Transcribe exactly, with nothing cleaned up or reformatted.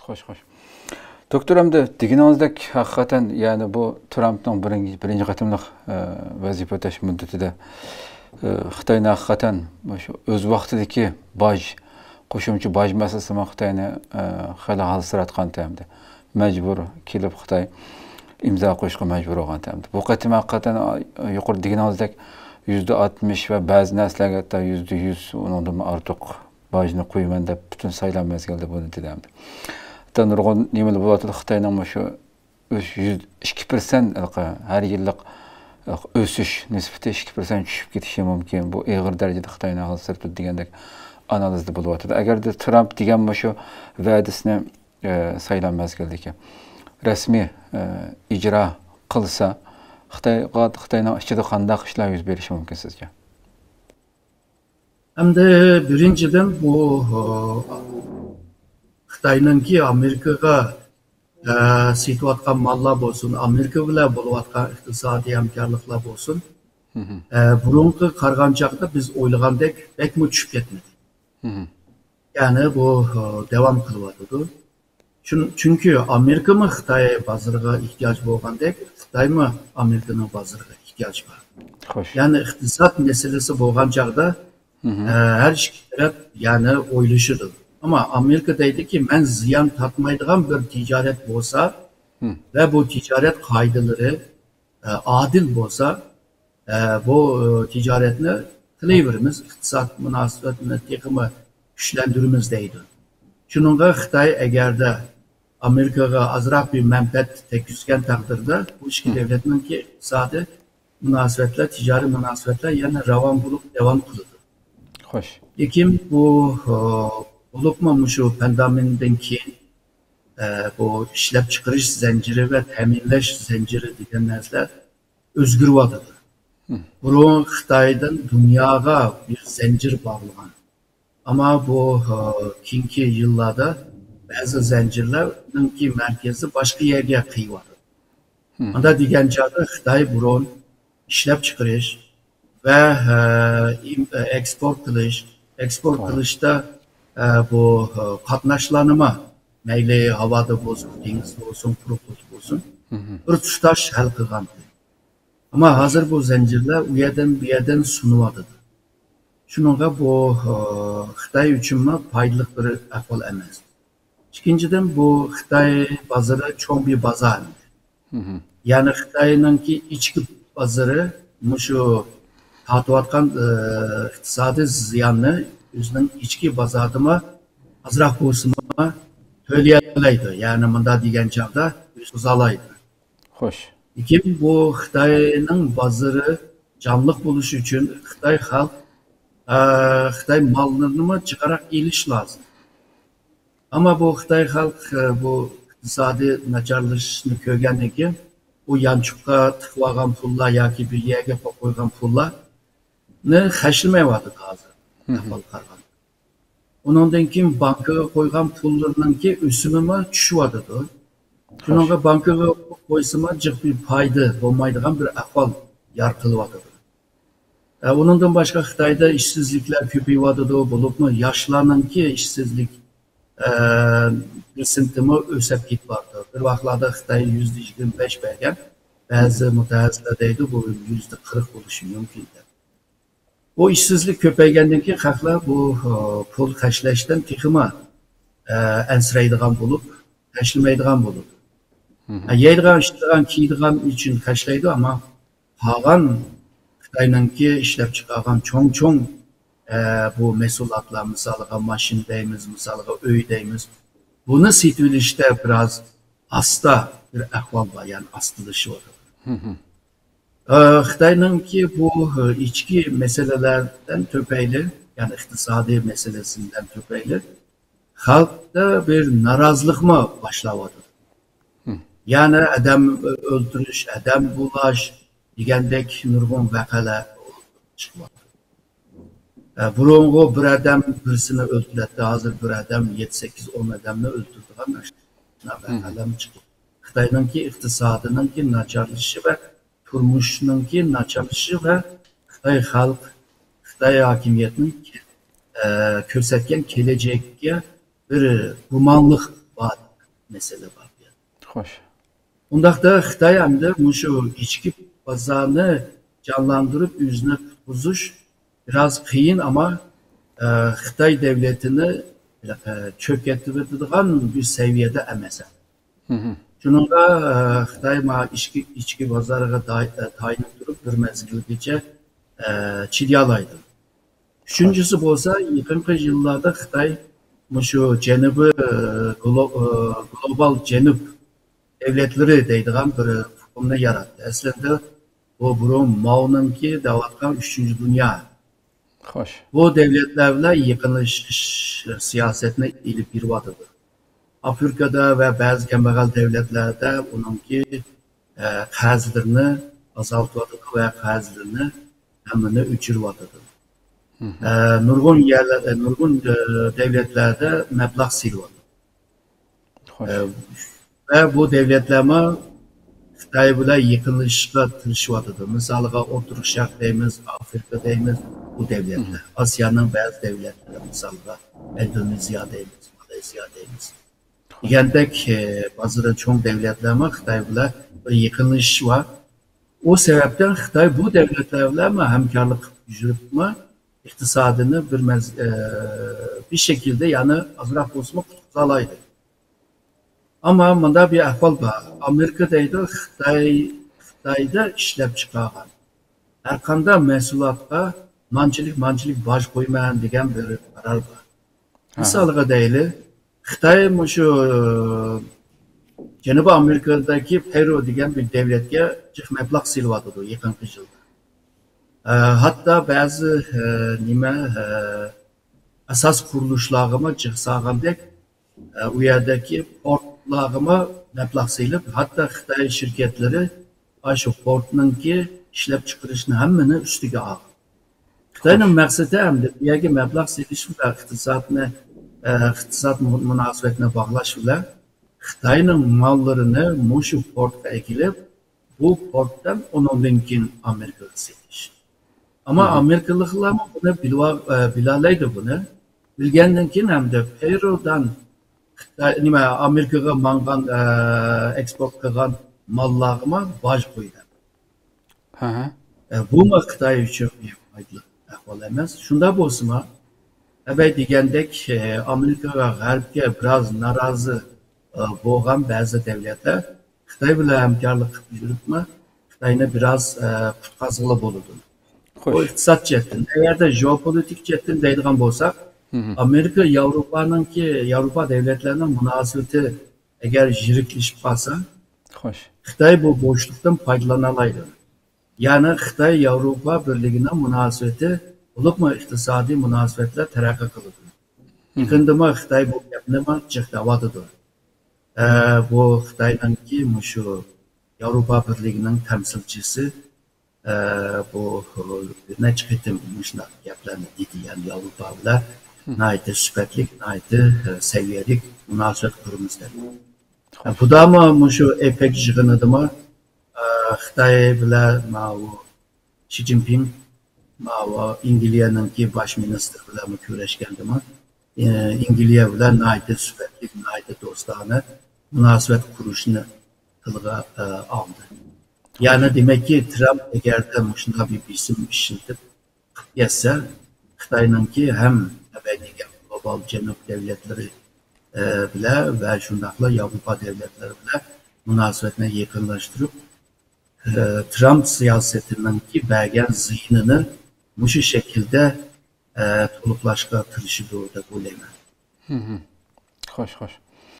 خوش، خوش. دوكتور، ئەمدى دېگىنىڭىزدەك، ھەقىقەتەن، يەنى بۇ ترامپنىڭ بىرىنچى، بىرىنچى قېتىملىق، ئە، ۋەزىپە ئۆتەش مۇددىتىدە، ئە، خىتاينى ھەقىقەتەن مۇشۇ ئۆز ۋاقتىدىكى باج، قوشۇمچە باج مەسىلىسىمۇ خىتاينى، ئە، خېلى ھالسىراتقانتى ئەمدى. مەجبۇر كېلىپ خىتاي ئىمزا قويۇشقا مەجبۇر بولغانتى ئەمدى. بۇ قېتىم ھەقىقەتەن، ئە، يۇقىرىدا دېگىنىڭىزدەك يۈزدە ئاتمىش ۋە بەزى نەرسىلەرگە ھەتتا يۈزدە يۈز، ئۇنىڭدىنمۇ ئارتۇق باجنى قويىمەن دەپ پۈتۈن سايلام مەزگىلىدە بۇنى دېدى ئەمدى. ھەتتا نۇرغۇن نېمىلەر بولۇۋاتىدۇ، خىتاينىڭ مۇشۇ ئۆسۈش يۈز ئىككى پىرسەنت، ھەر يىللىق ئۆسۈش نىسبىتى ئىككى پىرسەنت چۈشۈپ كېتىشى مۇمكىن. بۇ ئېغىر دەرىجىدە خىتاينى ھالسىرىتىدۇ دېگەندەك ئانالىزدا بولۇۋاتىدۇ. ئەگەردە ترامپ دېگەن مۇشۇ ۋەدىسىنى، ئە، سايلام مەزگىلىدىكى رەسمىي، ئە، ئىجرا قىلسا، خىتايغا، خىتاينىڭ ئىچىدە قانداق ئىشلار يۈز بېرىشى مۇمكىن سىزچە؟ ئەمدى بىرىنچىدىن، بۇ، ئە، خىتاينىڭكى ئامېرىكىغا، ئە، سېتىۋاتقان ماللار بولسۇن، ئامېرىكا بىلەن بولۇۋاتقان ئىقتىسادىي ھەمكارلىقلار بولسۇن، ئە، بۇرۇنقى قارىغان چاغدا بىز ئويلىغاندەك بەكمۇ چۈشۈپ كەتمىدى. يەنى بۇ، ئە، داۋام قىلىۋاتىدۇ. چۈن-، چۈنكى ئامېرىكىمۇ خىتاي بازىرىغا ئېھتىياج بولغاندەك، خىتايمۇ ئامېرىكىنىڭ بازىرىغا ئېھتىياجى بار. خوش. يەنى ئىقتىساد مەسىلىسى بولغان چاغدا، ئە، ھەر ئىككى تەرەپ يەنى ئويلىشىدۇ. ئەمما ئامېرىكا دەيدۇكى، مەن زىيان تارتمايدىغان بىر تىجارەت بولسا ۋە بۇ تىجارەت قائىدىلىرى، ئە، ئادىل بولسا، ئە، بۇ، ئە، تىجارەتنى قىلىۋېرىمىز، ئىقتىساد مۇناسىۋەتنى تېخىمۇ كۈچلەندۈرىمىز دەيدۇ. شۇنىڭغا خىتاي ئەگەردە ئامېرىكىغا ئازراق بىر مەنپەئەت تەگكۈزگەن تەقدىردە، بۇ ئىككى دۆلەتنىڭكى ئىقتىسادىي مۇناسىۋەتلەر، تىجارىي مۇناسىۋەتلەر يەنە راۋان بولۇپ داۋام قىلىدۇ. خوش. لېكىن بۇ، ئە، بولۇپمۇ مۇشۇ پاندېمىيەدىن كېيىن، ئە، بۇ ئىشلەپچىقىرىش زەنجىرى ۋە تەمىنلەش زەنجىرى دېگەن نەرسىلەر ئۆزگىرىۋاتىدۇ. بۇرۇن خىتايدىن دۇنياغا بىر زەنجىر باغلىغان. ئەمما بۇ، ئە، كېيىنكى يىللاردا بەزى زەنجىرلەرنىڭكى مەركىزى باشقا يەرگە قېيىۋاتىدۇ. مۇنداق دېگەن چاغدا خىتاي بۇرۇن ئىشلەپچىقىرىش ۋە، ئە، ئىم-، ئە، ئېكسپورت قىلىش، ئېكسپورت قىلىشتا، ئە، بۇ، ئە، قاتناشلارنىمۇ، مەيلى ھاۋادا بولسۇن، دېڭىزدا بولسۇن، قۇرۇقلۇقتا بولسۇن، بىر تۇتاش ھەل قىلغانتى. ئەمما ھازىر بۇ زەنجىرلەر ئۇ يەردىن، بۇ يەردىن سۇنۇۋاتىدۇ. شۇنىڭغا بۇ، ئە، خىتاي ئۈچۈنمۇ پايدىلىق بىر ئەھۋال ئەمەس. ئىككىنچىدىن، بۇ خىتاي بازىرى چوڭ بىر بازار. يەنى خىتاينىڭكى ئىچكى بازىرى مۇشۇ تارتىۋاتقان، ئى، ئىقتىسادىي زىياننى ئۆزىنىڭ ئىچكى بازارىدىمۇ ئازراق بولسىمۇ تۆلىيەلەيدۇ. يەنى مۇنداق دېگەن چاغدا ئۆزى توزالايدۇ. خوش. لېكىن بۇ خىتاينىڭ بازىرى جانلىق بولۇشى ئۈچۈن خىتاي خەلق، ئە، خىتاي ماللىرىنىمۇ جىقراق ئېلىش لازىم. ئەمما بۇ خىتاي خەلق، ئە، بۇ ئىقتىسادىي ناچارلىشىشنى كۆرگەندىن كېيىن، بۇ يانچۇققا تىقىۋالغان پۇللار ياكى بىر يەرگە قويۇپ قويغان پۇللارنى خەجلىمەيۋاتىدۇ ھازىر، ئەھۋالغا قارىغاندا. ئۇنىڭدىن كېيىن بانكىغا قويغان پۇللىرىنىڭكى ئۆسۈمىمۇ چۈشۈۋاتىدۇ. شۇنىڭغا بانكىغا قويسىمۇ جىق بىر پايدا بولمايدىغان بىر ئەھۋال يارىتىلىۋاتىدۇ. ئە، ئۇنىڭدىن باشقا خىتايدا ئىشسىزلىكلەر كۆپىيىۋاتىدۇ، بولۇپمۇ ياشلارنىڭكى ئىشسىزلىك، ئە، پىرسېنتىمۇ ئۆسۈپ كېتىۋاتىدۇ. بىر ۋاقىتلاردا خىتاي يۈزدە يىگىرمە بەش بەرگەن، بەزى مۇتەخەسسىسلەر دەيدۇ، بۇ يۈزدە قىرىق بولۇشى مۇمكىن دەپ. بۇ ئىشسىزلىك كۆپەيگەندىن كېيىن خەقلەر بۇ، ئە، پۇل خەجلەشتىن تېخىمۇ، ئە، ئەنسىرەيدىغان بولۇپ، خەجلىمەيدىغان بولىدۇ. ئە، يەيدىغان، ئىچىدىغان، كىيىدىغان ئۈچۈن خەجلەيدۇ، ئەمما قالغان خىتاينىڭكى ئىشلەپچىقارغان چوڭ-چوڭ، ئە، بۇ مەھسۇلاتلار، مىسالىغا ماشىنا دەيمىز، مىسالىغا ئۆي دەيمىز، بۇنى سېتىۋېلىشتا بىراز ئاستا بىر ئەھۋال بار، يەنى ئاستىلىشىۋاتىدۇ. ئە، خىتاينىڭكى بۇ، ئە، ئىچكى مەسىلىلەردىن تۈپەيلى، يەنى ئىقتىسادىي مەسىلىسىدىن تۈپەيلى، خەلقتە بىر نارازىلىقمۇ باشلاۋاتىدۇ. يەنى ئادەم ئۆلتۈرۈش، ئادەم بۇلاش دېگەندەك نۇرغۇن ۋەقەلەر چىقىۋاتىدۇ. ئە، بۇرۇنغۇ بىر ئادەم بىرسىنى ئۆلتۈرەتتى، ھازىر بىر ئادەم يەتتە، سەككىز، ئون ئادەمنى ئۆلتۈرىدىغان ماشۇنداق ۋەقەلەرمۇ چىقىۋاتىدۇ. خىتاينىڭكى ئىقتىسادىنىڭكى ناچارلىشىشى ۋە تۇرمۇشنىڭكى ناچارلىشىشى ۋە خىتاي خەلق، خىتاي ھاكىمىيەتنىڭ، ئە، كۆرسەتكەن كېلەچەككە بىر گۇمانلىق بار. مەسىلە بار بۇ يەردە. خوش. ئۇنداقتا خىتاي ئەمدى مۇشۇ ئىچكى بازارنى جانلاندۇرۇپ، ئۆزىنى قۇتقۇزۇش بىراز قىيىن، ئەمما، ئە، خىتاي دۆلىتىنى، ئە، چۆكۈتۈۋېتىدىغان بىر سەۋىيەدە ئەمەس. مهم. شۇنىڭغا، ئە، خىتاي ما ئىچكى، ئىچكى بازارغا داي-، ئە، تايىنىپ تۇرۇپ بىر مەزگىلگىچە، ئە، چىدىيالايدۇ. ئۈچىنچىسى بولسا، يېقىنقى يىللاردا خىتاي مۇشۇ جەنۇبىي، ئە، گلو-، ئە، گلوبال جەنۇب دۆلەتلىرى دەيدىغان بىر ئۇقۇمنى ياراتتى. ئەسلىدە بۇ بۇرۇن ماۋنىڭكى دەۋاتقان ئۈچىنچى دۇنيا. خوش. بۇ دۆلەتلەر بىلەن يېقىنلىشىش سىياسەتنى ئېلىپ بېرىۋاتىدۇ. ئافرىقادا ۋە بەزى كەمبەغەل دۆلەتلەردە ئۇنىڭكى، ئە، قەرزلىرىنى ئازالتىۋاتىدۇ ۋە قەرزلىرىنى ھەممىنى ئۆچۈرۈۋاتىدۇ. مهم. ئە، نۇرغۇن يەرلەر، ئە، نۇرغۇن، ئە، دۆلەتلەردە مەبلەغ سېلىۋاتىدۇ. خوش. ئە، ۋە بۇ دۆلەتلەرمۇ خىتاي بىلەن يېقىنلىشىشقا تىرىشىۋاتىدۇ. مىسالىغا، ئوتتۇرا شەرق دەيمىز، ئافرىقا دەيمىز، بۇ دۆلەتلەر. مهم. ئاسىيانىڭ بەزى دۆلەتلىرى، مىسالىغا، ئىندونېزىيە دەيمىز، مالايزىيە دەيمىز. دېگەندەك، ئە، بازىرى چوڭ دۆلەتلەرمۇ خىتاي بىلەن بىر يېقىنلىشىش بار. ئۇ سەۋەبتىن خىتاي بۇ دۆلەتلەر بىلەنمۇ ھەمكارلىق قىلىپ يۈرۈپمۇ، ئىقتىسادىنى بىر مەز-، ئە، بىر شەكىلدە، يەنى ئازراق بولسىمۇ قۇتقۇزالايدۇ. ئەمما مۇنداق بىر ئەھۋال بار. ئامېرىكا دەيدۇ، خىتاي، خىتايدا ئىشلەپ چىقارغان ھەرقانداق مەھسۇلاتقا مانچىلىك، مانچىلىك باج قويىمەن دېگەن بىر قارار بار. مىسالغا دەيلى، خىتاي مۇشۇ جەنۇبىي ئامېرىكىدىكى پېرۇ دېگەن بىر دۆلەتكە جىق مەبلەغ سېلىۋاتىدۇ يېقىنقى يىلدا. ئە، ھەتتا بەزى، ئە، نېمە، ئە، ئاساس قۇرۇلۇشلارغىمۇ جىق سالغاندەك، ئە، ئۇ يەردىكى پورتلارغىمۇ مەبلەغ سېلىپ، ھەتتا خىتاي شىركەتلىرى ئاشۇ پورتنىڭكى ئىشلەپچىقىرىشنى ھەممىنى ئۈستىگە ئالغان. خىتاينىڭ مەقسىتى ئەمدى بۇ يەرگە مەبلەغ سېلىش ۋە ئىقتىسادنى، ئە، ئىقتىساد مۇ-، مۇناسىۋەتنى باغلاش بىلەن خىتاينىڭ ماللىرىنى مۇشۇ پورتقا ئەكېلىپ، بۇ پورتتىن ئۇنىڭدىن كېيىن ئامېرىكىغا سېتىش. ئەمما ئامېرىكىلىقلارمۇ بۇنى بىلىۋال-، ئە، بىلالايدۇ بۇنى. بىلگەندىن كېيىن ھەمدە پېرۇدىن خىتاي، نېمە، ئامېرىكىغا ماڭغان، ئە، ئېكسپورت قىلغان ماللارغىمۇ باج قويىدۇ. ھە، ھە. ئە، بۇمۇ خىتاي ئۈچۈن بىر پايدىلىق ئەھۋال ئەمەس. شۇنداق بولسىمۇ، ئەبەي دېگەندەك، ئە، ئامېرىكا ۋە غەربكە بىراز نارازى، ئە، بولغان بەزى دۆلەتلەر خىتاي بىلەن ھەمكارلىق قىلىپ يۈرۈپمۇ، خىتاينى بىراز، ئە، قۇتقازغىلى بولىدۇ. خوش. بۇ ئىقتىساد جەھەتتىن. ئەگەردە ژېئوپولىتىك جەھەتتىن دەيدىغان بولساق، مهم. ئامېرىكا ياۋروپانىڭكى، ياۋروپا دۆلەتلىرىنىڭ مۇناسىۋىتى ئەگەر يىرىكلىشىپ قالسا، خوش. خىتاي بۇ بوشلۇقتىن پايدىلىنالايدۇ. يەنى خىتاي ياۋروپا بىرلىكىنىڭ مۇناسىۋىتى، بولۇپمۇ ئىقتىسادىي مۇناسىۋەتلەر تەرەققىي قىلىدۇ. مهم. يېقىندىمۇ خىتاي بۇ گەپنىمۇ جىق دەۋاتىدۇ. ئە، بۇ خىتاينىڭكى مۇشۇ ياۋروپا بىرلىكىنىڭ تەمسىلچىسى، ئە، بۇ نەچچە قېتىم مۇشۇنداق گەپلەرنى دېدى، يەنى ياۋروپا بىلەن ناھايىتى سۈپەتلىك، ناھايىتى، ئە، سەۋىيەلىك مۇناسىۋەت قۇرىمىز دەپ. ئە، بۇدامۇ مۇشۇ ئېپەك يىغىنىدىمۇ، ئە، خىتاي بىلەن ماۋۇ شى جىنپىڭ ماۋۇ ئەنگلىيەنىڭكى باش مىنىستىرى بىلەنمۇ كۆرۈشكەندىمۇ، ئە، ئەنگلىيە بىلەن ناھايىتى سۈپەتلىك، ناھايىتى دوستانە مۇناسىۋەت قۇرۇشنى تىلغا، ئە، ئالدى. يەنى دېمەككى، ترامپ ئەگەردە مۇشۇنداق بىر بېسىم ئىشلىتىپ قىلىپ كەتسە، خىتاينىڭكى ھەم ئەبەدىيگە گلوبال جەنۇب دۆلەتلىرى، ئە، بىلەن ۋە شۇنداقلا ياۋروپا دۆلەتلىرى بىلەن مۇناسىۋەتنى يېقىنلاشتۇرۇپ، ئە، ترامپ سىياسىتىنىڭكى بەرگەن زىيىنىنى مۇشۇ شەكىلدە، ئە، تولۇقلاشقا تىرىشىدۇ دەپ ئويلايمەن. خوش، خوش.